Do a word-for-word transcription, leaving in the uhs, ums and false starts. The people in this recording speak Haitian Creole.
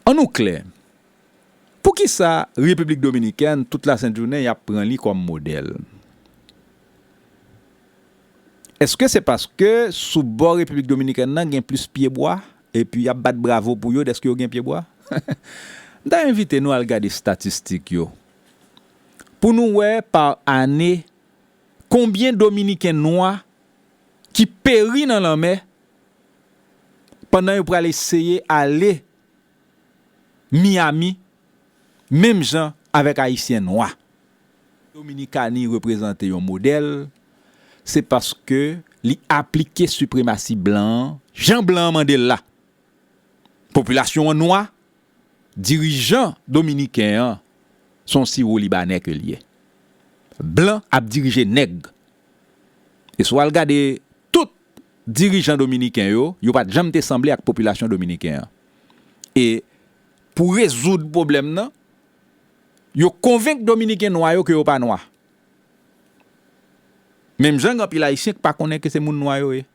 An nou klè, poukisa Repiblik Dominikèn, tout lasentjounen, y ap pran li kòm modèl? Èske se paske sou bò Repiblik Dominikèn nan gen plis pyebwa, epi y ap bat bravo pou yo dèske yo gen pyebwa? M ta envite nou al gade estatistik yo pou nou wè pa ane konbyen Dominiken nwa ki peri nan lanmè pandan yo pral eseye ale Miami, menm jan avèk Ayisyen nwa. Dominikani reprezante yon modèl, se paske li aplike sipremasi blan an jan blan an mande l la. Popilasyon an nwa, dirijan dominiken an se yon siwo libanè ke l ye. Blan ap dirije nèg. E si w al gade tout dirijan dominiken yo, yo pa t janm te sanble ak popilasyon dominiken an. E pou rezoud pwoblèm nan, yo konvenk dominiken nwa yo ke yo pa nwa. Menm jan gen anpil Ayisyen ki pa konnen ke se moun nwa yo ye.